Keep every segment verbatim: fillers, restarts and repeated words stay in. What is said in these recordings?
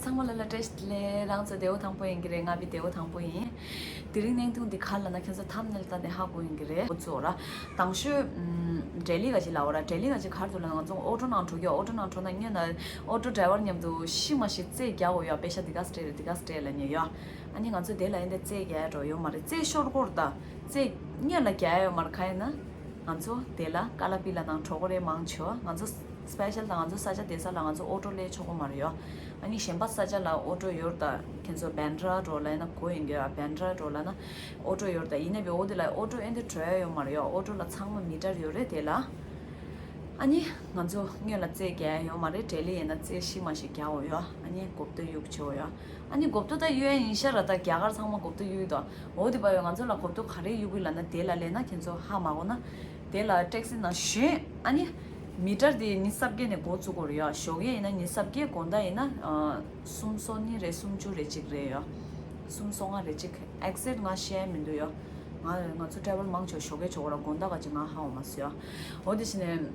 ཚང་མ་ལ་ལ་བཀྲ་ཤིས་བདེ་ལེགས། རང་ཚོ་བདེ་པོ་ཐང་པོ་ཡིན་གྱི་རེད། ང་བི་བདེ་པོ་ཐང་པོ་ཡིན། དེ་རིང་བརྙན་ཐུང་འདི་ག་རེ་ལབ་ན། ཁྱེད་ཚོ་ཐམ་ནེལ་ལྟ་ནས་ཧ་གོ་ཡིན་གྱི་རེད། འགོ་བཙུགས་ར། དང་ཤོས་ཨམ། ལྡི་ལི་ག་ཅིག་ལབ་ར། ལྡི་ལི་ག་ཅིག་ག་རེ་འདུག་ལབ་ན། ང་ཚོ་ཨོ་ཊོ་ནང་འགྲོ་གི། ཨོ་ཊོ་ནང་འགྲོ་ན་སྔོན་ལ་ཨོ་ཊོ་ཌ་རའི་ཝར་མཉམ་དུ་ཤི་མ་ཤི་རྩིས་རྒྱག་དགོས་ཡོད། པེ་ཤ་འདི་ག་སྤྲད་རེད། འདི་ག་སྤྲད་ལབ་ནས་ཡོད། ཨ་ནི་ང་ཚོ་དེ་ལ་ཨེ་འདྲ་རྩིས་རྒྱག་འགྲོ་ཡོད་མ་རེད། རྩིས་ཤོར་གྱི་རེད་ད། རྩིས་སྔོན་ལ་རྒྱག་ཡོད་མ་རེད། གང་ཡིན་ན། ང་ཚོ་དེ་ལ་ཀ་ལ་པི་ལ་ནང་འགྲོ་གི་རེད། མང་ཆེ་བ་ང་ཚོ་སི་པེ་ཤལ་དང་ང་ཚོ་ས་ཆ་བསྡད་ས་ལ་ང་ཚོ་ཨོ་ཊོ་སླེབས་ཆོག་གི་མ་རེད་ཡོད། ཨ་ནི་གཞན་པ་ས་ཆ་ལ་ཨོ་ཊོ་ཡོད་རེད་ད། ཁྱེད་ཚོ་བྷན་ཌ་ར་འགྲོ་ལབ་ན་གོ་ཡིན་གྱི་ཡོད། བྷན་ཌ་ར་འགྲོ་ལབ་ན་ཨོ་ཊོ་ཡོད་རེད་ད། ཡིན་ན་བི་འོ་དེ་ལ་ཨོ་ཊོ་ཨེ་འདྲ་འགྲོ་ཡ་ཡོད་མ་རེད་ཡོད། ཨོ་ཊོ་ལ་ཚང་མ་མི་ཊར་ཡོད་རེད་དེ་ལ། ཨ་ནི་ང་ཚོ་སྔོན་ལ་རྩིས་རྒྱག་ཡ་ཡོད་མ་རེད། ལྡི་ལི་ཡིན་ན་རྩིས་ཤི་མ་ཤི་རྒྱག་དགོས་ཡོད། ཨ་ནི་མགོ་བརྡ་གཡུག་ཆོག་ཡོད། ཨ་ནི་མགོ་བརྡ་ད་གཡུག་ཡ་ཡིན་ཤག་ར། ད་རྒྱ་གར་ཚང་མ་མགོ་བརྡ་གཡུག་ཡོད་དོ། འོ་དེ་བ་ཡོད། ང་ཚོ་ལ་མགོ་བརྡ་ག་རེ་གཡུག་གི་ལབ་ན། དེ་ལ་སླེབས་ན་ཁྱེད་ཚོ་ཧ་མ་གོ་ན། དེ་ལ་ཊེག་སི་ནང་ཞོན། ཨ་ནི་མི་ཊར་དེ་ཉི་ཤུ་རྩ་བརྒྱད་ནས་འགོ་བཙུགས་དགོས་རེད་ཡོད། ཞོགས་ཀས་ཡིན་ན་ཉི་ཤུ་རྩ་བརྒྱད། དགོང་དག་ཡིན་ན་ཨ་སུམ་སོ་གཉིས་རེད། སུམ་ཅུ་རེད་གཅིག་རེད་ཡོད། སུམ་སོ་ལྔ་རེད་གཅིག་ཨེག་ཟེག་ཊི་ང་ཤེས་ཡ་མི་འདུག་ཡོད། ང་ང་ཚོ་ཊེ་རེ་ཝལ་མང་ཆེ་བ་ཞོགས་ཀས་བྱེད་དགོས་ར། དགོང་དག་ག་ཅིག་ང་ཧ་གོ་མ་སོང་ཡོད། འོ་དེ་བྱས་ནས།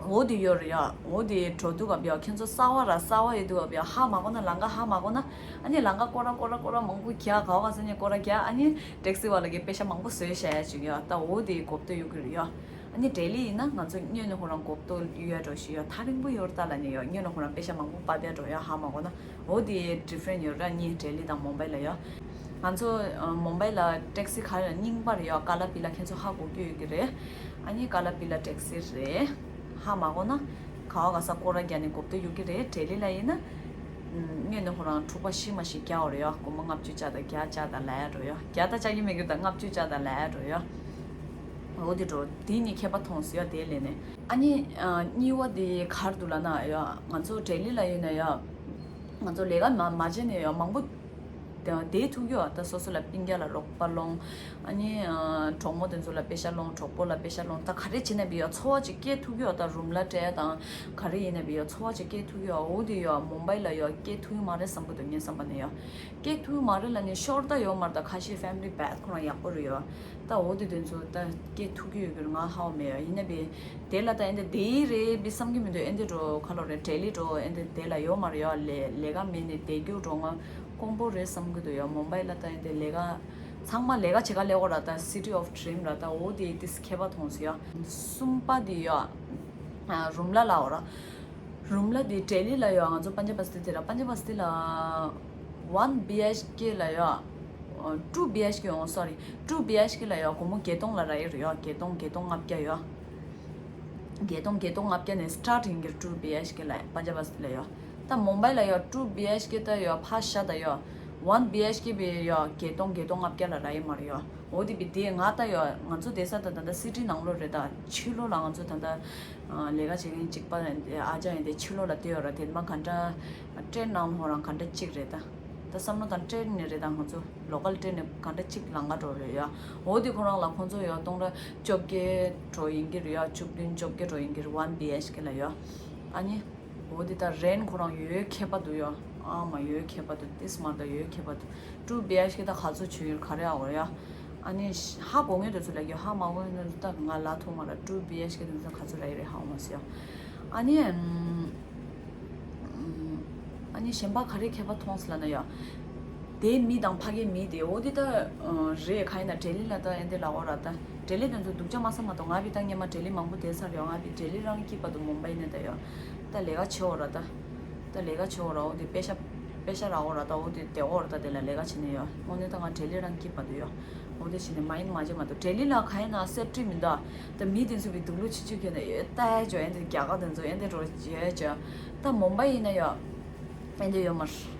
འོ་དེ་ཡོད་རེད་ཡ། འོ་དེ་འགྲོ་དུས་སྐབས་ཡ་ཁྱེད་ཚོ་གསར་པ་ར། གསར་པ་ཡོད་དུས་སྐབས་ཡ་ཧ་མ་གོ་ན། ལམ་ཁ་ཧ་མ་གོ་ན། ཨ་ནི་ལམ་ཁ་སྐོར་ར་སྐོར་ར་སྐོར་ར་མང་པོ་རྒྱག་ག་བ་ག་ས་ནས་སྐོར་ར་རྒྱག་ཨ་ནི་ཊེག་སི་བ་ལ་གི་པེ་ཤ་མང་པོ་བཟོས་བཞག་ཡ་ཅིག་ཡ། ད་འོ་དེ་མགོ་བརྡ་གཡུག་གི་རེད་ཡ། ཨ་ནི་ལྡི་ལི་ཡིན་ན་ང་ཚོ་སྔོན་ནས་ཁོ་རང་མགོ་བརྡ་གཡུག་ཡ་འགྲོ་ཞིག་ཡ། ཐག་རིང་པོ་ཡོད་རེད་ད་ལབ་ནས་ཡ། སྔོན་ལ་ཁོ་རང་པེ་ཤ་མང་པོ་ཕབ་ཡ་འགྲོ་ཡ། ཧ་མ་གོ་ན། འོ་དེ་ཌི་ཕ་རེན་ཊི་ཡོད་ར། གཉིས་ལྡི་ལི་དང་མུམ་བྷའི་ལ་ཡ། ང་ཚོ་ཨ་མུམ་བྷའི་ལ་ཊེག་སི་ག་རེ་རྙིང་པ་རེད་ཡ། ཀ་ལ་པི་ལ། ཁྱེད་ཚོ་ཧ་གོ་གི་ཡོད་ཀྱི་རེད། ཨ་ནི་ཀ་ལ་པི་ལ་ཊེག་སི་རེད། ཧ་མ་གོ་ན་ག་བ་ག་ས་སྐོར་ར་རྒྱག་ནས་མགོ་བརྡ་གཡུག་གི་རེད། ལྡི་ལི་ལ་ཡིན་ན་ཨམ་སྔོན་ནས་ཁོ་རང་འཁྲུག་པ་ཤི་མ་ཤི་རྒྱག་དགོས་རེད་ཡ། སྒོར་མོ་ལྔ་བཅུ་བཅག་དང་བརྒྱ་བཅག་དང་ལབ་ཡ་འགྲོ་ཡ། བརྒྱ་ད་བཅག་གི་མེད་ཀྱི། ད་ལྔ་བཅུ་བཅག་དང་ལབ་ཡ་འགྲོ་ཡ། འོ་དེ་འགྲོ། དེ་གཉིས་ཁྱད་པར་མཐོང་སོང་ཡ། དེ་ལས་ནས། ཨ་ནི་ཨ་གཉིས་པ་དེ་ག་རེ་འདུག་ལབ་ན་ཡ། ང་ཚོ་ལྡི་ལི་ལ་ཡིན་ན་ཡ། ང་ཚོ་ལས་ཀ་མ་མ་བྱས་ནས་ཡ་མང་པོ་བསྡད་ཐུབ་ཀྱི་ཡོད། ད་སོ་སོ་ལ་སྤུན་ཀྱག་ལ་རོགས་པ་སློང་། ཨ་ནི་ཨ་གྲོགས་མོ་དེ་ཚོ་ལ་པེ་ཤ་སློང་། གྲོགས་པོ་ལ་པེ་ཤ་སློང་། ད་ག་རེ་བྱས་ན་བི་ཡ་འཚོ་བ་ཅིག་སྐྱེལ་ཐུབ་ཀྱི་ཡོད། ད་རུམ་ལ་སྤྲད་དང་ག་རེ་ཡིན་ན་བི་ཡ་འཚོ་བ་ཅིག་སྐྱེལ་ཐུབ་ཀྱི་ཡོད། འོ་དེ་ཡ་མུམ་བྷའི་ལ་ཡ་སྐྱེལ་ཐུབ་ཀྱི་མ་རེད་བསམ་གྱི་འདུག་ངའི་བསམ་པ་ནས་ཡ། སྐྱེལ་ཐུབ་ཀྱི་མ་རེད་ལབ་ནས་ཤོར་ད་ཡོད་མ་རེད། ད་ཁ་ཤས་ཕེ་མི་ལི་བེ་ཐི་ཁོ་རང་ཡག་པོ་རེད་ཡ། ད་འོ་དེ་དེ་ཚོ་ད་སྐྱེལ་ཐུབ་ཀྱི་ཡོད་ཀྱི་རེད། ང་ཧ་གོ་མེད་ཡ། ཡིན་ན་བི་དེ་ལ་ད་ཨེ་འདི་དེ་རེད་བི་བསམ་གྱི་མི་འདུག་ཨེ་འདི་འགྲོ་ག་ལོ་རེད། ལྡི་ལི་འགྲོ་ཨེ་འདི་དེ་ལ་ཡོད་མ་རེད་ཡ། ལས་ལས་ཀ་མེད་ནས་བསྡད་རྒྱུ་འགྲོ་ང་དཀོན་པོ་རེད་བསམ་གྱི་འདུག་ཡ། མུམ་བྷའི་ལ་ད་ཨེ་འདི་ལས་ཀ་ཚང་མ་ལས་ཀ་བྱེད་ག་སླེབས་ཡོད་ར། ད་སི་ཊི་ཨོཕ་ཌི་རིམ་ར། ད་འོ་དེ་ཏིས་ཁྱད་པར་མཐོང་སོང་ཡ། གསུམ་པ་དེ་ཡ། ཨ་རུམ་ལ་ལབ་ཡོད་ར། རུམ་ལ་དེ་ལྡི་ལི་ལ་ཡོད། ང་ཚོ་པན་ཇ་བ་སི་ཏི་དེ་ར། པན་ཇ་བ་སི་ཏི་ལ་ཝན་བི་ཨེཆ་ཀེ་ལ་ཡོད། ཨ་ཊུ་བི་ཨེཆ་ཀེ། ཨོ་སོ་རི། ཊུ་བི་ཨེཆ་ཀེ་ལ་ཡོད། སྒོར་མོ་བརྒྱད་སྟོང་ལ་རག་གི་རེད་ཡོད། བརྒྱད་སྟོང་བརྒྱད་སྟོང་ལྔ་བརྒྱ་ཡོད། བརྒྱད་སྟོང་བརྒྱད་སྟོང་ལྔ་བརྒྱ་ནས་སི་ཊར་ཊི་ཡིན་གྱི་རེད། ཊུ་བི་ཨེཆ་ཀེ་ལ་པན་ཇ་བ་སི་ཏི་ལ་ཡོད། ད་མུམ་བྷའི་ལ་ཡོད། ཊུ་བི་ཨེཆ་ཀེ་ད་ཡོད། ཕ་ཤ་ད་ཡོད། ཝན་བི་ཨེཆ་ཀེ་བི་ཡོད། བརྒྱད་སྟོང་བརྒྱད་སྟོང་ལྔ་བརྒྱ་ལ་རག་གི་མ་རེད་ཡོད། འོ་དེ་བི་དེ་ང་ད་ཡོད། ང་ཚོ་བསྡད་ས་ད་ད་ལྟ་སི་ཊི་ནང་ལོགས་རེད། ད་ཕྱི་ལོགས་ལ་ང་ཚོ་ད་ལྟ་ཨ་ལས་ཀ་བྱེད་མཁན་གཅིག་པ་ཨ་ཅག་ཡིན་དེ་ཕྱི་ལོགས་ལ་བསྡད་ཡོད་ར། དེ་མ་ག་འདྲ་ཊེན་ནང་ལོགས་རང་ག་འདྲ་གཅིག་རེད་ད། ད་བསམ་བློ་དང་ཊེན་ནས་རེད། ད་ང་ཚོ་ལོ་ཀལ་ཊེན་ནས་ག་འདྲ་གཅིག་ལམ་ཁ་འགྲོ་རེད་ཡ། འོ་དེ་ཁོ་རང་ལ་ཁོང་ཚོ་ཡོད་སྟོང་ར་བཅོ་བརྒྱད་འགྲོ་ཡིན་གྱི་རེད་ཡ། བཅུ་བདུན་བཅོ་བརྒྱད་འགྲོ་ཡིན་གྱི་རེད། ཝན་བི་ཨེཆ་ཀེ་ལ་ཡོད། ཨ་ནི། འོ་དེ་ད་རེན་ཁོ་རང་ཡོད་ཁྱད་པར་འདུག་ཡོད། ཨ་མ་ཡོད་ཁྱད་པར་འདུག་ཏིས་མ་ད་ཡོད་ཁྱད་པར་འདུག་ཊུ་བི་ཨེཆ་ཀེ་ད་ག་ཚོད་བྱུང་ཡོད་ག་རེ་ཨ་འོ་ཡ། ཨ་ནི་ཧ་གོ་མཁན་དེ་ཚོ་ལ་ཡོད། ཧ་མ་གོ་མཁན་དེ་ཚོ་ད་ང་ལ་ཐུག་མ་ར། ཊུ་བི་ཨེཆ་ཀེ་དེ་ཚོ་ག་ཚོད་རག་ཡོད་རེད་ཧ་གོ་མ་སོང་ཡ། ཨ་ནི་ཨ་ནི་གཞན་པ་ག་རེ་ཁྱད་པར་མཐོང་སོང་ལབ་ན་ཡ། དེའི་མི་དང་ཕ་གིའི་མི་དེ་འོ་དེ་ད་རེད། ག་ཡིན་ན་ལྡི་ལི་ལ་ད་ཨེ་འདི་ལ་འོ་ར། ད་ལྡི་ལི་དེ་ཚོ་སྡུག་ཅག་མ་ས་མ་གཏོགས་ང་བི་ད་སྔོན་མ་ལྡི་ལི་མང་པོ་བསྡད་ཚར་ཡོད། ང་བི་ལྡི་ལི་རང་སྐྱིད་པ་འདུག་མུམ་བྷའི་ནས་ད་ཡོད། ད་ལས་ཀ་བྱེད་འོ་ར། ད་ད་ལས་ཀ་བྱེད་འོ་ར། འོ་དེ་པེ་ཤ་པེ་ཤ་རག་འོ་ར། ད་འོ་དེ་བསྡད་འོ་ར། ད་དེ་ལ་ལས་ཀ་བྱེད་ནས་ཡོད། དངོས་གནས་ད་ང་ལྡི་ལི་རང་སྐྱིད་པ་འདུག་ཡོད། འོ་དེ་བྱེད་ནས་མ་ཡིན་མ་བྱེད་མ་གཏོགས་ལྡི་ལི་ལ་ག་ཡིན་ན་སེབ་ཊི་མི་འདུག་ད་མི་དེ་ཚོ་བི་སྡུག་ལུ་ཆི་ཆི་ཁྱོད་ནས་ཡོད་ལྟ་ཡ་ཅོ་ཨེ་འདི་རྒྱ་གར་དེ་ཚོ་ཨེ་འདི་འགྲོ་བྱེད་ཅོ། ད་མུམ་བྷའི་ཡིན་ན་ཡོད། ཨེ་འདི་ཡོད་མ་རེད།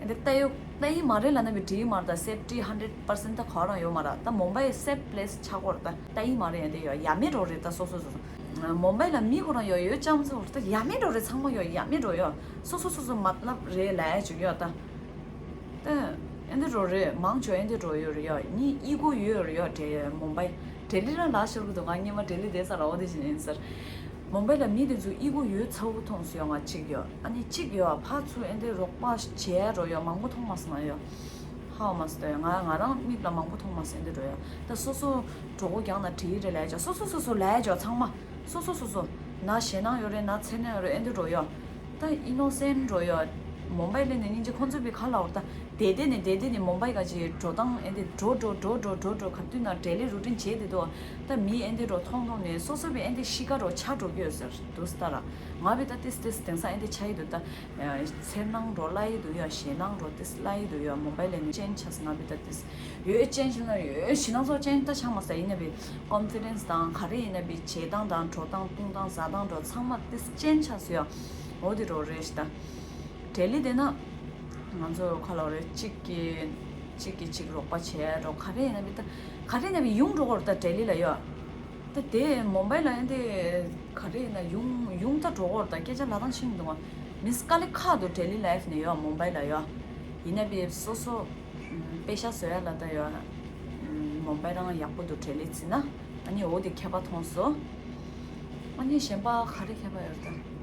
ཨེ་འདི་ལྟ་ཡོད་ལྟ་ཡི་མ་རེད་ལབ་ན་བི་འགྲིག་གི་མ་རེད། ད་སེབ་ཊི་ཧན་ཌེ་རེཌ་པར་སེན་ཊི་ད་ག་རང་ཡོད་མ་རེད། ད་མུམ་བྷའི་སེབ་པི་ལེ་སི་ཆགས་ཀྱི་ཡོད་རེད། ད་ལྟ་ཡི་མ་རེད། ཨེ་འདི་ཡོད་ཡ་མེད་འགྲོ་རེད། ད་སོ་སོ་སོ་སོ་མུམ་བྷའི་ལ་མི་ཁོ་རང་ཡོད་ཡོད་ཅམ་ཚོ་ད་ཡ་མེད་འགྲོ་རེད། ཚང་མ་ཡོད་ཡ་མེད་འགྲོ་ཡོད། སོ་སོ་སོ་སོ་མ་ལབ་རེད་ལབ་ཡ་ཅིག་ཡོད་ད། ད་ཨེ་འདི་འགྲོ་རེད། མང་ཆེ་ཨེ་འདི་འགྲོ་ཡོད་རེད་ཡ། ནི་ཨི་གོ་ཡོད་རེད་ཡ། དེ་མུམ་བྷའི་ལྡི་ལི་རང་ལ་ཤོར་གི་འདུག་ང་སྔོན་མ་ལྡི་ལི་བསྡད་ས་ར་འོ་དེ་བཞིན་ཡིན་ཟེར། མུམ་བྷའི་ལ་མི་དེ་ཚོ་ཨི་གོ་ཡོད་ཚ་བོ་མཐོང་སོང་ཡ། ང་གཅིག་ཡོད། ཨ་ནི་གཅིག་ཡོད་ཕར་ཚུར་ཨེ་འདི་རོགས་པ་བྱས་འགྲོ་ཡ་མང་པོ་མཐོང་མ་སོང་ཡ། ཧ་མ་སོང་ཡ། ང་ང་རང་མིག་ལ་མང་པོ་མཐོང་མ་སོང་ཨེ་འདི་འགྲོ་ཡ། ད་སོ་སོ་གྲོད་ཁོག་རྒྱགས་ན་འགྲིག་རེད་ལབ་ཡ་ཅོ། སོ་སོ་སོ་སོ་ལབ་ཡ་ཅོ་ཚང་མ། སོ་སོ་སོ་སོ། ན་ཞེད་སྣང་ཡོད་རེད། ན་ཚེར་སྣང་ཡོད་རེད། ཨེ་འདི་འགྲོ་ཡོད། ད་ཨི་ནོ་སེན་ཊི་འགྲོ་ཡོད། མོམ་བྷའི་སླེབས་ནས་སྙིང་རྗེ། ཁོང་ཚོ་བི་ག་ལ་འོར་ད་བསྡད་བསྡད་ནས་བསྡད་བསྡད་ནས་མོམ་བྷའི་ག་ཅིག་འགྲོ་སྟངས་ཨེ་འདི་འགྲོ་འགྲོ་འགྲོ་འགྲོ་འགྲོ་འགྲོ་ག་དུས་ན་ཌེ་ལི་རུ་ཊིན་བྱེད་བསྡད་འདུག་ད་མི་ཨེ་འདི་འགྲོ་མཐོང་མཐོང་ནས་སོ་སོ་བི་ཨེ་འདི་ཤི་ཀ་འགྲོ་ཆགས་འགྲོ་གི་ཡོད་ཟེར་འདུག་ད་ར། ང་བི་ད་ཏིས་ཏིས་དེང་སང་ཨེ་འདི་ཆགས་ཡི་འདུག་ད། ཚེར་སྣང་འགྲོ་སླ་ཡི་འདུག་ཡ། ཞེད་སྣང་འགྲོ་ཏིས་སླ་ཡི་འདུག་ཡ། མོམ་བྷའི་སླེབས་ནས་ཅེན་ཆགས་ང་བི་ད་ཏིས་ཡོད་ཅན་ཞིག་ན་ཡོད་ཞེད་སྣང་ཚོ་ཅན་ད་ཆགས་མ་ས་ཡིན་ན་བི་ཀོན་ཕི་ཌེན་སི་དང་ག་རེ་ཡིན་ན་བི་བྱེད་སྟངས་དང་འགྲོ་སྟངས་བཏུང་སྟངས་ཟ་སྟངས་འགྲོ་ཚང་མ་ཏིས་ཅེན་ཆགས་སུ་ཡ། འོ་དེ་འགྲོ་རེད་ཤི་ད། ཌེ་ལི་དེ་ན་ང་ཚོ་ཁ་ལོ་རེ་གཅིག་གི་གཅིག་གི་གཅིག་རོགས་པ་བྱས་རོགས་ག་རེ་ཡིན་ན་མི་ད་ག་རེ་ཡིན་ན་མི་ཡུང་འགྲོ་གོ་ར་ད་ཌེ་ལི་ལ་ཡོད། ད་དེ་མོམ་བྷའི་ལ་ཡིན་ཏེ་ག་རེ་ཡིན་ན་ཡུང་ཡུང་ད་འགྲོ་གོ་ར་ད་སྐད་ཆ་ལ་དང་ཤིང་འདུག་མ་མིས་དཀའ་ལས་ཁག་འདུག་ཌེ་ལི་ལའིཕ་ནས་ཡོད་མོམ་བྷའི་ལ་ཡོད། ཡིན་ན་བི་སོ་སོ་པེ་ཤ་བཟོ་ཡ་ལ་ད་ཡོད། མོམ་བྷའི་རང་ཡག་པོ་འདུག་ཌེ་ལི་ཚི་ན། ཨ་ནི་འོ་དེ་ཁྱད་པར་མཐོང་སོང་། ཨ་ནི་གཞན་པ་ག་རེ་ཁྱད་པར་ཡོད་ད།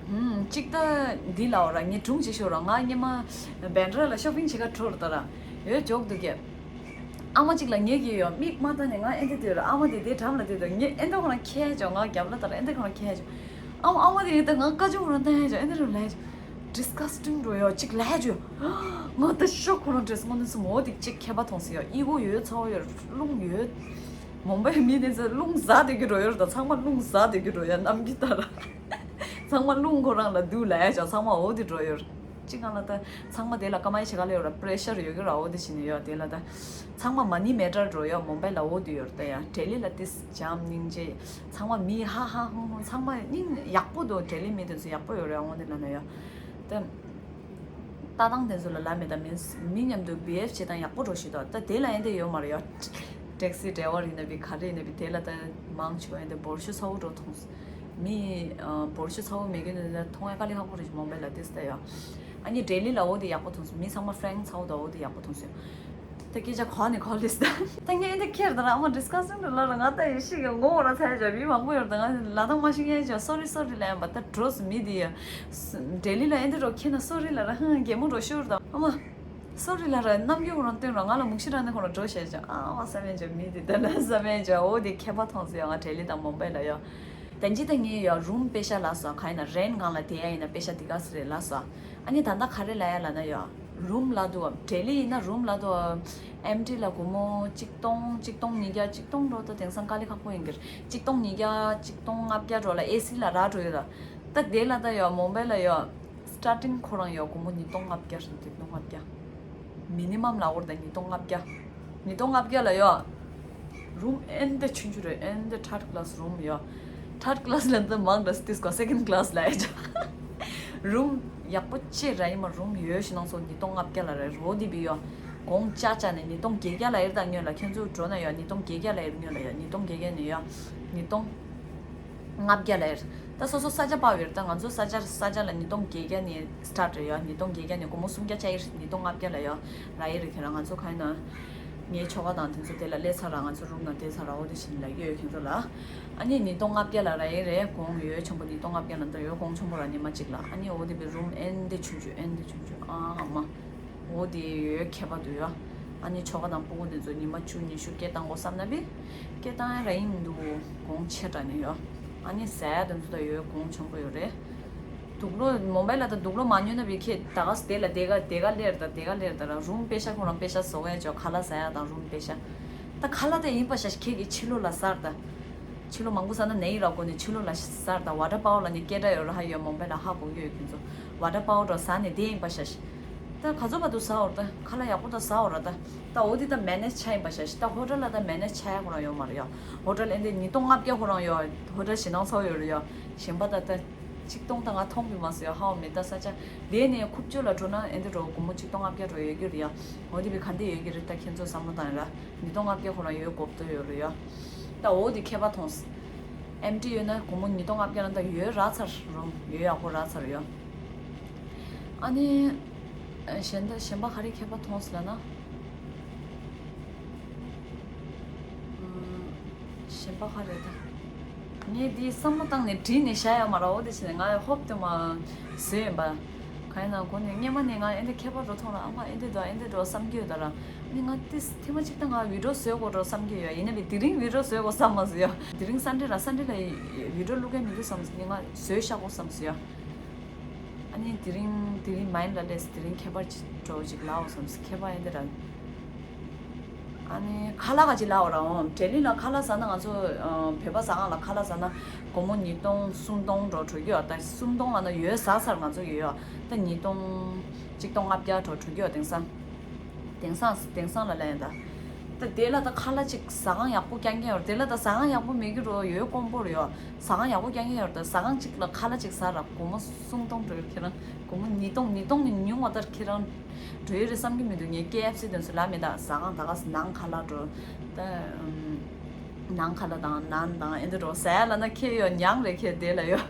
ཧུམ། གཅིག་ད་འདི་ལའོ་ར་ངས་སྒྲུང་ཅིག་ཤོད་ར། ང་སྔོན་མ་བེན་ཌ་ར་ལ་ཤོ་པིང་བྱེད་ག་འགྲོ་ར་ད་ར་ཡོད་འཇོག་འདུག་གས། ཨ་མ་གཅིག་ལ་ངས་གི་ཡོད་མིག་མ་ལྟ་ནས་ང་ཨེ་འདི་དུས་ར་ཨ་མ་དེ་དེ་འགྲམ་ལ་དེ་དུས་ངས་ཨེ་འདི་ཁོ་རང་ཁྱེར་ཡ་འཇོག་ང་རྒྱབ་ལ་ད་ར་ཨེ་འདི་ཁོ་རང་ཁྱེར་ཡ་འཇོག་ཨ་མ་ཨ་མ་དེ་ཡིན་ད་ང་ཀ་ཅུང་ཁོ་རང་ལྟ་ཡ་འཇོག་ཨེ་འདི་ར་ལ་ཡ་འཇོག་ཌིས་ཀ་སི་ཊིང་འགྲོ་ཡོད་ཅིག་ལས་བརྗོད། ང་ད་ཤོག་ཁོ་རང་ཌི་རེ་སི་དངོས་གནས་སུ་མོ་དེ་གཅིག་ཁྱད་པར་མཐོང་སྲིད་ཡོད། ཨི་གོ་ཡོད་ཚ་བོ་ཡོད་རླུང་ཡོད། མོམ་བྷའི་མི་དེ་ཚོ་རླུང་ཟ་བསྡད་ཀྱི་འགྲོ་ཡོད་རེད་ད། ཚང་མ་རླུང་ཟ་བསྡད་ཀྱི་འགྲོ་ཡ་ནམ་གྱི་ད་ར། ཚང་མ་རླུང་ཁོ་རང་ལ་འདུག་ལ་ཡ་ཅག་ཚང་མ་འོ་དེ་འགྲོ་ཡོད་རེད། ཅི་གང་ལ་ད་ཚང་མ་དེ་ལ་ཀ་མའི་ཆེ་ག་ལ་ཡོད་ར་པི་རེ་ཤར་ཡོད་ཀྱི་ར་འོ་དེ་བྱས་ནས་ཡོད་དེ་ལ་ད། ཚང་མ་མ་ནི་མེ་ཊར་འགྲོ་ཡོད་མོམ་བྷའི་ལ་འོ་དེ་ཡོད་རེད་ད་ཡ། ཌེ་ལི་ལ་ཏིས་འཇམ་སྙིང་རྗེ། ཚང་མ་མི་ཧ་ཧ་ཧུང་ཧུང་ཚང་མ་སྙིང་ཡག་པོ་འདུག་ཌེ་ལི་མི་དེ་ཚོ་ཡག་པོ་ཡོད་རེད་འོ་དེ་ལ་ན་ཡ། ད། ལྟ་སྟངས་དེ་ཚོ་ལ་ལབ་མེད་ད་མིན་མི་མཉམ་དུ་བི་ཧེབ་བྱེད་སྟངས་ཡག་པོ་འགྲོ་ཞིག་འདུག་ད་དེ་ལ་ཨེ་འདྲ་ཡོད་མ་རེད་ཡ། ཊེག་སི་ཌ་རའི་ཝར་ཡིན་ན་བི་ག་རེ་ཡིན་ན་བི་དེ་ལ་ད་མང་ཆེ་བ་ཨེ་འདྲ་འབོར་ཤུ་ཚ་བོ་འགྲོ་མཐོང་། མི་ཨ་འབོར་ཤུ་ཚ་བོ་མེད་མཁན་དེ་ཚོ་མཐོང་ཡ་དཀའ་ལས་ཁག་པོ་རེད་མོམ་བྷའི་ལ་ཏིས་ད་ཡ། ཨ་ནི་ཌེ་ལི་ལ་འོ་དེ་ཡག་པོ་མཐོང་སོང་། མི་ཚང་མ་ཧྥ་རེང་ཚ་བོ་དང་འོ་དེ་ཡག་པོ་མཐོང་སོང་། ད་སྐད་ཆ་གོ་ནས་གོ་ལེ་སི་ད། ད་ངས་འདི་ཁྱེར་ད་ར་ཨ་མ་ཌིས་ཀ་སི་ཊིང་ལ་ལ་ང་ད་ཡེ་ཤེས་ཀྱི་ངོ་བོ་ར་ཚ་ཡ་ཅག་མི་མང་པོ་ཡོད་ད་ང་ལ་དང་མ་ཤེས་ཡ་ཅག་སོ་རི་སོ་རི་ལ་ཡ་བ་ད་འགྲོ་སི་མི་དེ་ཡ། ཌེ་ལི་ལ་ཨེ་འདི་རོ་ཁྱེར་ན་སོ་རི་ལ་ར་ཧང་གད་མོ་འགྲོ་ཤོར་ད་ཨ་མ། སོ་རི་ལ་ར་རྣམ་འགྱུར་ཁོ་རང་སྟོན་ར་ང་ལ་མུག་ཤི་ར་ནི་ཁོ་རང་འགྲོ་ཤེས་ཅག་ཨ་མ་བསམ་ཡ་ཅག་མི་དེ་ད་ལ་བསམ་ཡ་ཅག་འོ་དེ་ཁྱད་པར་མཐོང་སི་ཡ་ང་ཌེ་ལི་དང་མོམ་བྷའི་ལ་ཡ། དན་ཅི་ད་ངས་ཡ་རུམ་པེ་ཤ་ལ་སོ་ག་ཡིན་ན་རེན་གང་ལ་དེ་ཡ་ཡིན་ན་པེ་ཤ་དེ་ག་སི་རེད་ལ་སོ། ཨ་ནི་ད་ལྟ་ག་རེ་ལ་ཡ་ལ་ན་ཡ། རུམ་ལ་དུ་ཌེ་ལི་ཡིན་ན་རུམ་ལ་དུ་ཨེམ་ཊི་ལ་སྒོར་མོ་གཅིག་སྟོང་གཅིག་སྟོང་ཉིས་བརྒྱ་གཅིག་སྟོང་འགྲོ་ད་དེང་སང་དཀའ་ལས་ཁག་པོ་ཡིན་གྱི་རེད། གཅིག་སྟོང་ཉིས་བརྒྱ་གཅིག་སྟོང་ལྔ་བརྒྱ་འགྲོ་ལ་ཨེ་སི་ལ་ར་འགྲོ་ཡོད་ད། ད་དེ་ལ་ད་ཡ་མོམ་བྷའི་ལ་ཡ། སི་ཊར་ཊིང་ཁོ་རང་ཡ་སྒོར་མོ་ཉིས་སྟོང་ལྔ་བརྒྱ་རེད་ཉིས་སྟོང་ལྔ་བརྒྱ། མི་ནི་མམ་ལ་འོར་ད་ཉིས་སྟོང་ལྔ་བརྒྱ། ཉིས་སྟོང་ལྔ་བརྒྱ་ལ་ཡོད། རུམ་ཨེ་འདྲ་ཆུང་ཆུང་རེད་ཨེ་འདྲ་ཐར་ཌི་ཀི་ལ་སི་རུམ་ཡོད། ཐར་ཌི་ཀི་ལ་སི་ལ་འདི་མང་འདྲ་སི་ཏིས་ཀོ་སེ་ཀེན་ཌི་ཀི་ལ་སི་ལ་ཡ་ཅག་རུམ་ཡག་པོ་ཅེ་ར་ཡིན་མ་རུམ་ཡོད་ཞིག་ནང་སོ་ཉིས་སྟོང་ལྔ་བརྒྱ་ལ་རེད་རོ་དི་བི་ཡོད། གོང་ཅག་ཅག་ནས་ཉིས་སྟོང་བརྒྱད་བརྒྱ་ལ་ཡིར་དང་ཉོས་ལ་ཁྱེད་ཚོ་འགྲོ་ན་ཡོད་ཉིས་སྟོང་བརྒྱད་བརྒྱ་ལ་ཡིར་ཉོས་ལ་ཡོད་ཉིས་སྟོང་བརྒྱད་བརྒྱ་ནས་ཡོད་ཉིས་སྟོང་། ལྔ་བརྒྱ་ལ་ཡིར། ད་སོ་སོ་ས་ཆ་དཔག་ཡོད་ད་ང་ཚོ་ས་ཆ་ས་ཆ་ལ་ཉིས་སྟོང་བརྒྱད་བརྒྱ་ནས་སི་ཊར་ཊི་རེད་ཡ། ཉིས་སྟོང་བརྒྱད་བརྒྱ་ནས་སྒོར་མོ་སུམ་བརྒྱ་ཆ་ཡིར་ཉིས་སྟོང་ལྔ་བརྒྱ་ལ་ཡ། ར་ཡི་རེད་ཁྱེད་རང་ང་ཚོ་ག་ཡིན་ན། ངའི་ཁྱོ་ག་དང་དེ་ཚོ་དེ་ལ་སླེབས་ཚར་ར་ང་ཚོ་རུམ་ནང་བསྡད་ཚར་ར་འོ་དེ་བཞིན་ལ་ཡོད་ཁྱེད་ཚོ་ལ། ཨ་ནི་ཉིས་སྟོང་ལྔ་བརྒྱ་ལ་ར་ཡི་རེད་གོང་ཡོད་ཆེན་པོ་ཉིས་སྟོང་ལྔ་བརྒྱ་ལ་འདི་ཡོད་གོང་ཆེན་པོ་ར་ཉི་མ་གཅིག་ལ་ཨ་ནི་འོ་དེ་བི་རུམ་ཨེན་དེ་ཆུང་ཆུང་ཨེན་དེ་ཆུང་ཆུང་ཨ་མ། འོ་དེ་ཡོད་ཁྱད་པར་འདུག་ཡ། ཨ་ནི་ཆོ་ག་དང་སྤུ་གུ་དེ་ཚོ་ཉི་མ་བཅུ་ཉི་ཤུ་སྐད་བཏང་དགོས་བསམ་ན་བི། སྐད་བཏང་ཡ་ར་ཡིན་འདུག་གོང་ཆེ་དྲགས་ནས་ཡོད། ཨ་ནི་ཟ་ཡ་དེ་ཚོ་ད་ཡོད་གོང་ཆེན་པོ་ཡོད་རེད། དུག་ལོག་མོ་བྷའི་ལ་ད་དུག་ལོག་མ་ཉོས་ན་བི་ཁྱེད་ད་ག་སེ་དེ་ལ་དེ་ག་དེ་ག་ལེར་ད་དེ་ག་ལེར་ད་ར་རུམ་པེ་ཤ་ཁོ་རང་པེ་ཤ་བཟོ་ག་ཡ་ཅོ་ཁ་ལག་ཟ་ཡ་དང་རུམ་པེ་ཤ། ད་ཁ་ལག་དེ་ཡིན་པ་ཤ་ཁྱེད་ཀྱི་ཕྱི་ལོགས་ལ་ཟར་ད། ཕྱི་ལོགས་མང་པོ་ཟ་ན་ནད་ཡིན་ར་གོ་ནས་ཕྱི་ལོགས་ལ་ཟར་ད་ཝ་ཊར་པའོ་ལ་ནི་སྐད་སྒྲ་ཡོད་ར་ཧ་ཡོད་མོ་བྷའི་ལ་ཧ་གོ་གི་ཡོད་ཁྱེད་ཚོ་ཝ་ཊར་པའོ་ར་ཟ་ནས་དེ་ཡིན་པ་ཤ་ཤ། ད་ག་ཚོད་བར་དུ་ཟ་འོར་ད་ཁ་ལག་ཡག་པོ་ད་ཟ་འོར་ར་ད། ད་འོ་དེ་ད་མེ་ནེ་ཇི་ཆ་ཡིན་པ་ཤ་ཤ་ད་ཧོ་ཊེལ་ལ་ད་མེ་ནེ་ཇི་ཆ་ཡ་ཁོ་རང་ཡོད་མ་རེད་ཡ། ཧོ་ཊེལ་ཨེ་འདི་ཉིས་སྟོང་ལྔ་བརྒྱ་ཁོ་རང་ཡོད་ཧོ་ཊེལ་ཞེ་ནང་ཚོ་ཡོད་རེད་ཡ། གཞན་པ་ད་ད། ཆིག་སྟོང་དང་ང་མཐོང་གི་མ་སོང་ཡ་ཧའོ་མེད་ད་ས་ཆ། དེ་ནས་ཁུབ་ཅོ་ལ་འགྲོ་ན་ཨེ་འདི་འགྲོ་སྒོར་མོ་ཆིག་སྟོང་ལྔ་བརྒྱ་འགྲོ་ཡོད་རྒྱུ་རེད་ཡ། འོ་དེ་བི་ག་འདི་ཡོད་རྒྱུ་རེད་ད་ཁྱེད་ཚོ་བསམ་བློ་བཏང་ཡ་ར། ཉིས་སྟོང་ལྔ་བརྒྱ་ཁོ་རང་ཡོད་དགོས་བསྡད་ཡོད་རེད་ཡ། ད་འོ་དེ་ཁྱད་པར་མཐོང་། ཨེམ་ཊི་ཡོད་ན་སྒོར་མོ་ཉིས་སྟོང་ལྔ་བརྒྱ་ལ་ད་ཡོད་རག་ཚར་རུང་ཡོད་ཡག་པོ་རག་ཚར་ཡ། ཨ་ནི། གཞན་ད་གཞན་པ་ག་རེ་ཁྱད་པར་མཐོང་སི་ལ་ན། གཞན་པ་ག་རེ་ད། ངས་འདི་བསམ་བློ་བཏང་ནས་བྲིས་ནས་བཞག་ཡོད་མ་རེད་འོ་དེ་བྱས་ནས་ང་ཧོབ་ཏེ་མ་བཟོས་ཡིན་པ། གང་ཡིན་ན་གོ་ནས་སྔན་མ་ནས་ང་ཨེ་འདི་ཁྱད་པར་འགྲོ་མཐོང་ལ་ཨ་མ་ཨེ་འདི་འགྲོ་ཨེ་འདི་འགྲོ་བསམ་གྱི་ཡོད་ད་ར། ཨ་ནི་ང་ཏིས་ཐེངས་མ་གཅིག་ད་ང་བི་ཌིའོ་བཟོས་དགོས་འགྲོ་བསམ་གྱི་ཡོད་ཡིན་ན་བི་དེ་རིང་བི་ཌིའོ་བཟོས་དགོས་བསམ་མ་སོང་ཡ། དེ་རིང་སན་ཌེ་ར་སན་ཌེ་ལ་བི་ཌིའོ་བླུག་མཁན་མི་འདུག་བསམ་སོང་ངས་ང་བཟོས་བཞག་དགོས་བསམ་སོང་ཡ། ནི་དེ་རིང་དེ་རིང་མ་ཡིན་ལ་ལས་དེ་རིང་ཁྱད་པར་ཅིག་འགྲོ་ཅིག་ལའོ་བསམ། ཁྱད་པར་ཡིན་དེ་ར། ཨ་ནི་ཁ་ལག་ག་ཅིག་ལའོ་ར་འོང་། ལྡི་ལི་ལ་ཁ་ལག་ཟ་ན་ང་ཚོ་ཨ་བོད་པ་ཟ་ཁང་ལ་ཁ་ལག་ཟ་ན་སྒོར་མོ་ཉིས་སྟོང་སུམ་སྟོང་འགྲོ་འགྲོ་གི་ཡོད། ད་སུམ་སྟོང་ལ་ན་ཡོད་ཟ་ཟར་ང་ཚོ་ཡོད་ཡོད། ད་ཉིས་སྟོང་གཅིག་སྟོང་ལྔ་བརྒྱ་འགྲོ་འགྲོ་གི་ཡོད། དེང་སང་དེང་སང་དེང་སང་ལ་ལ་ཡིན་ད། ད་དེ་ལ་ད་ཁ་ལག་ཅིག་ཟ་ཁང་ཡག་པོ་རྐྱང་རྐྱང་ཡོད་རེད། དེ་ལ་ད་ཟ་ཁང་ཡག་པོ་མེད་ཀྱི་རོ་ཡོད་དཀོན་པོ་རེད་ཡོད། ཟ་ཁང་ཡག་པོ་རྐྱང་རྐྱང་ཡོད་རེད། ད་ཟ་ཁང་ཅིག་ལ་ཁ་ལག་ཅིག་ཟ་ར་སྒོར་མོ་སུམ་སྟོང་འགྲོ་ཡོད། ཁྱེད་རང་སྒོར་མོ་ཉིས་སྟོང་ཉིས་སྟོང་ནས་ཉུང་བ་ལྟར་ཁྱེད་རང་འགྲོ་ཡོད་རེད་བསམ་གྱི་མི་འདུག་ངས་ཀེ་ཨེཕ་སི་དེ་ཚོ་ལ་མེད་ད། ཟ་ཁང་ད་ག་ནང་ཁ་ལག་འགྲོ་ད། ནང་ཁ་ལག་དང་ནང་དང་ཨེ་འདི་འགྲོ་ཟ་ཡ་ལ་ན་ཁྱེད་ཡོད་མྱང་རེད། ཁྱེད་དེ་ལ་ཡོད།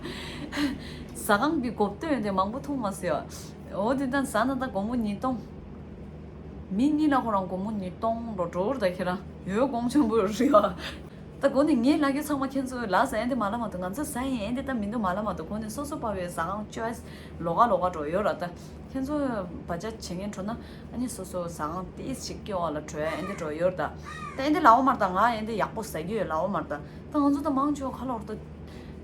ཟ་ཁང་གི་གོ་སྟོན་དེ་མང་པོ་འཐུང་མ་སྲིད་ཡོད། འོ་དེ་ད་ཟ་ན་ད་སྒོར་མོ་ཉིས་སྟོང་། མི་གཉིས་ལ་ཁོ་རང་སྒོར་མོ་ཉིས་སྟོང་འགྲོ་འགྲོ་རུ་ད་ཁྱེད་རང་ཡོད་གོང་ཆེན་པོ་རེད་ཡ། ད་གོ་ནས་ངས་ལབ་རྒྱུ་ཚང་མ་ཁྱེད་ཚོ་ལ་ཟ་ཡན་དེ་མ་ལ་མ་གཏོགས་ང་ཚོ་ཟ་ཡན་ཡན་དེ་ད་མི་འདུག་མ་ལ་མ་གཏོགས་གོ་ནས་སོ་སོ་པ་བའི་ཟ་ཁང་ཅོའི་སི་ལོགས་ཀ་ལོགས་ཀ་འགྲོ་ཡོད་ར། ད་ཁྱེད་ཚོ་བ་ཅག་བྱེད་མཁན་འགྲོ་ན་ཨ་ནི་སོ་སོ་ཟ་ཁང་ཏིས་ཞིག་སྐྱོ་བ་ལ་འགྲོ་ཡན་དེ་འགྲོ་ཡོད་ར། ད་ད་ཡན་དེ་ལའོ་མར་ད་ང་ཡན་དེ་ཡག་པོ་ཟ་རྒྱུ་ཡོད་ལའོ་མར་ད། ད་ང་ཚོ་ད་མང་ཆོག་ཁ་ལོར་ད།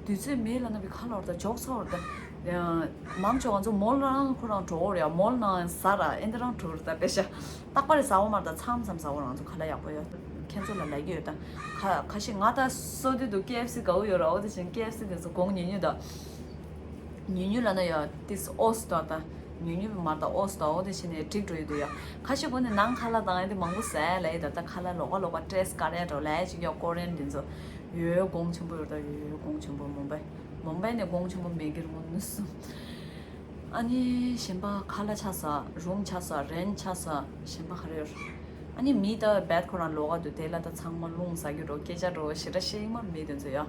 དུས་ཚོད་མེད་ལ་ན་བི་ཁ་ལོར་ད་འཇོག་ཚོར་ད། མང་ཆོག་ང་ཚོ་མོལ་རང་ཁོ་རང་འགྲོ་འོར་ཡ་མོལ་ནང་ཟ་ར་ཨེ་འདི་རང་འགྲོ་ར་ད་པེ་ཤ། རྟག་པར་ཟ་འོ་མར་ད་མཚམས་མཚམས་ཟ་འོ་རང་ཚོ་ཁ་ལག་ཡག་པོ་ཡོད། ཁྱེད་ཚོ་ལ་ལབ་ཀྱི་ཡོད་ད། ཁ་ཁ་ཤས་ང་ད་སོ་དུས་དུ་ཀེ་ཨེཕ་སི་དགའ་བོ་ཡོད་ར། འོ་དེ་བཞིན་ཀེ་ཨེཕ་སི་དེ་ཚོ་གོང་ཉུང་ཉུང་ད། ཉུང་ཉུང་ལ་ན་ཡ་ཏིས་ཨོས་ད་ད། ཉུང་ཉུང་མར་ད་ཨོས་ད། འོ་དེ་བཞིན་ནས་འགྲིག་འགྲོ་ཡོད་དུ་ཡ། ཁ་ཤས་གོ་ནས་ནང་ཁ་ལག་དང་ཨེ་འདི་མང་པོ་ཟ་ཡ་ལ་ཡི་ད། ད་ཁ་ལག་ལོག་ཀ་ལོག་ཀ་ཏྲེས་ཀ་རེ་འགྲོ་ལ་ཡ་ཅིག་ཡ་ཀོ་རེན་དེ་ཚོ་ཡོད་གོང་ཆེན་པོ་ཡོད་ད། ཡོད་གོང་ཆེན་པོ་མུམ་བྷའི། མུམ་བྷའི་ནས་གོང་ཆེན་པོ་མེད་ཀྱི་རེད་མོ་ནུས་སུ། ཨ་ནི་གཞན་པ་ཁ་ལག་ཆ་ས་རུམ་ཆ་ས་རེན་ཆ་ས་གཞན་པ་ག་རེ་ཡོད། ཨ་ནི་མི་ད་བེད་ཁོ་རང་ལོག་ག་འདུག་དེ་ལ་ད་ཚང་མ་རླུང་ཟ་རྒྱུ་འགྲོ་སྐད་ཆ་འགྲོ་ཞེ་དྲག་བཤད་ཡིན་མ་མི་དེ་ཚོ་ཡ།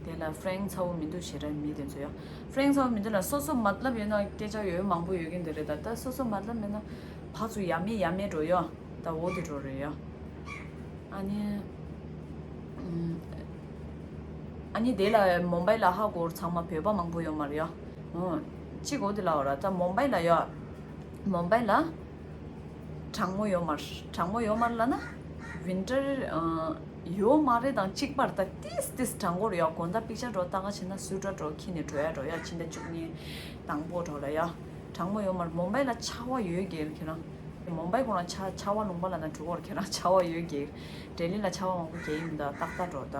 དེ་ལ་ཧྥ་རེང་ཚ་བོ་མི་འདུག་ཞེ་དྲག་མི་དེ་ཚོ་ཡ། ཧྥ་རེང་ཚ་བོ་མི་འདུག་ལ་སོ་སོ་མ་ལབ་ཡོད་ན་སྐད་ཆ་ཡོད་མང་པོ་ཡོད་ཀྱི་འདི་རེད་ད། ད་སོ་སོ་མ་ལབ་མེད་ན་ཕར་ཚུར་ཡ་མེད་ཡ་མེད་འགྲོ་ཡ། ད་འོ་དེ་འགྲོ་རེད་ཡ། ཨ་ནི། ཨུམ། ཨ་ནི་དེ་ལ་མུམ་བྷའི་ལ་ཧ་གོ་ཚང་མ་བོད་པ་མང་པོ་ཡོད་མ་རེད་ཡ། ཨོ། གཅིག་འོ་དེ་ལ་འོ་ར་ད་མུམ་བྷའི་ལ་ཡ། མུམ་བྷའི་ལ། གྲང་མོ་ཡོད་མ་རེད། གྲང་མོ་ཡོད་མ་རེད་ལ་ན། ཝིན་ཊར་ཡོད་མ་རེད་དང་གཅིག་པར་ད་ཏིས་ཏིས་གྲང་གོ་རེད་ཡ། དགོང་དག་པིག་ཅར་འགྲོ་ལྟ་ག་བྱེད་ན་སུ་ཊར་འགྲོ་ཁྱི་ནས་འགྲོ་ཡ་འགྲོ་ཡ་ཕྱི་ཟླ་བཅུ་གཉིས་དང་པོ་འགྲོ་ལ་ཡ། གྲང་མོ་ཡོད་མ་རེད། མུམ་བྷའི་ལ་ཆར་པ་ཡོད་ཀྱི་རེད་ཁྱེད་རང་། མུམ་བྷའི་ཁོ་རང་ཆ་ཆར་པ་ལུང་པ་ལ་ན་འགྲོ་གོ་རེད་ཁྱེད་རང་ཆར་པ་ཡོད་ཀྱི། ལྡི་ལི་ལ་ཆར་པ་མང་པོ་རྒྱག་ཡིན་མི་འདུག་ཏག་ཏག་འགྲོ་ད།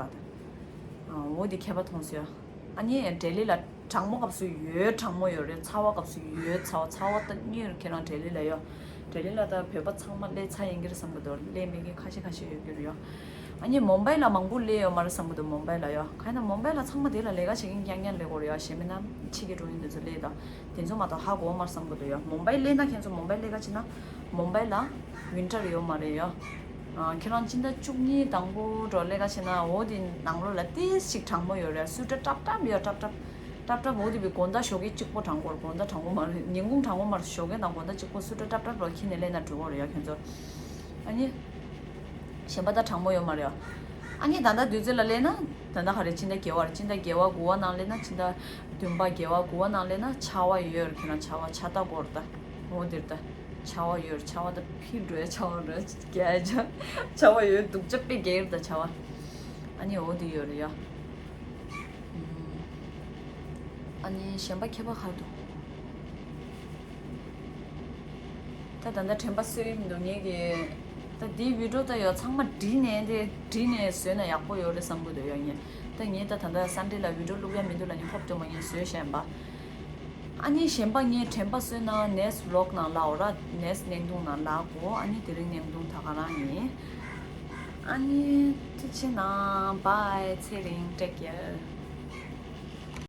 འོ་དེ་ཁྱད་པར་མཐོང་སོང་ཡ། ཨ་ནི་ལྡི་ལི་ལ་གྲང་མོ་སྐབས་སུ་ཡོད་གྲང་མོ་ཡོད་རེད། ཚ་བ་སྐབས་སུ་ཡོད་ཚ་བ་ཚ་བ་ད་གཉིས་ཁྱེད་རང་ལྡི་ལི་ལ་ཡོད། ལྡི་ལི་ལ་ད་བོད་པ་ཚང་མ་སླེབས་ཚར་ཡིན་གྱི་རེད་བསམ་གི་འདུག་སླེབས་མེད་མཁན་ཁ་ཤས་ཁ་ཤས་ཡོད་ཀྱི་རེད་ཡ། ཨ་ནི་མུམ་བྷའི་ལ་མང་པོ་སླེབས་ཡོད་མ་རེད་བསམ་གི་འདུག་མུམ་བྷའི་ལ་ཡ། གང་ཡིན་ན་མུམ་བྷའི་ལ་ཚང་མ་དེ་ལ་ལས་ཀ་བྱེད་མཁན་རྐྱང་རྐྱང་སླེབས་གོ་རེད་ཡ། གཞན་མིན་ན་ཕྱི་གི་འགྲོ་མཁན་དེ་ཚོ་སླེབས་དང་དེ་ཚོ་མ་གཏོགས་ཧ་གོ་མ་རེད་བསམ་གི་འདུག་ཡ། མུམ་བྷའི་སླེབས་ན་ཁྱེད་ཚོ་མུམ་བྷའི་སླེབས་ཀ་བྱེད་ན་མུམ་བྷའི་ལ་ཝིན་ཊར་ཡོད་མ་རེད་ཡ། ཨ། ཁྱེད་རང་སྤྱི་ཟླ་བཅུ་གཉིས་དང་པོ་འགྲོ་སླེབས་ཀ་བྱེད་ན་འོ་དེ་ནང་ལོགས་ལ་ཏིས་ཞིག་གྲང་མོ་ཡོད་རེད། སུ་ཊར་ཏྲབ་ཏྲབ་ཡོད་ཏྲབ་ཏྲབ། ཏྲབ་ཏྲབ་འོ་དེ་བའི་དགོང་དག་ཞོགས་ཀས་གཅིག་པོ་གྲང་གོ་རེད། དགོང་དག་གྲང་གོ་མ་རེད། ཉིན་གུང་གྲང་གོ་མ་རེད། ཞོགས་ཀས་དང་དགོང་དག་གཅིག་པོ་སུ་ཊར་ཏྲབ་ཏྲབ་རོ་ཁྱི་ནས་སླེབས་ན་འགྲོ་གོ་རེད་ཡ་ཁྱེད་ཚོ། ཨ་ནི། གཞན་པ་ད་གྲང་མོ་ཡོད་མ་རེད་ཡ། ཨ་ནི་ད་ལྟ་དུས་ཚོད་ལ་སླེབས་ན་ད་ལྟ་ག་རེ་ཕྱི་ཟླ་བརྒྱད་པ་རེད། ཕྱི་ཟླ་བརྒྱད་པ་དགུ་པ་ནང་སླེབས་ན་ཕྱི་ཟླ་བདུན་པ་བརྒྱད་པ་དགུ་པ་ནང་སླེབས་ན་ཆར་པ་ཡོད་རེད། ཁྱེད་རང་ཆར་པ་ཆར་ད་གོ་རེད་ད། འོ་དེར་ད། ཆར་པ་ཡོད་རེད། ཆར་པ་ད་ཕི་འགྲོ་ཡ་ཆར་པ་རེད་རྒྱ་ཆ་ཆར་པ་ཡོད་སྡུག་ཅག་དཔེ་རྒྱག་རེད་ད་ཆར་པ། ཨ་ནི་འོ་དེ་ཡོད་རེད་ཡ། ཨ་ནི་གཞན་པ་ཁྱད་པར་ག་རེ་འདུག་ད་ད་ལྟ་དྲན་པ་གསོས་ཡིན་འདུག་ངེད་ཀྱི་ད་འདིའི་བི་ཌིའོ་ད་ཡོད་ཚང་མ་བྲིས་ནས་དེ་བྲིས་ནས་བཟོས་ན་ཡག་པོ་ཡོད་རེད་བསམ་གི་འདུག་ཡ། ངས་ད་ངས་ད་ད་ལྟ་སན་ཌེ་ལ་བི་ཌིའོ་བླུག་ཡ་མི་འདུག་ལ་ངས་ཧོབ་ཏེ་མ་ངས་བཟོས་བཞག་ཡིན་པ། ཨ་ནི་གཞན་པ་ངས་དྲན་པ་གསོས་ན་ནེགསི་བི་ལོག་ནང་ལའོ་ར། ནེགསི་བརྙན་ཐུང་ནང་ལ་གོ་ཨ་ནི་དེ་རིང་བརྙན་ཐུང་ད་ག་རང་ཡིན། ཨ་ནི་ཐུགས་རྗེ་གནང་། བྷའི། ཚེ་རིང་། ཊེག་ཀེར།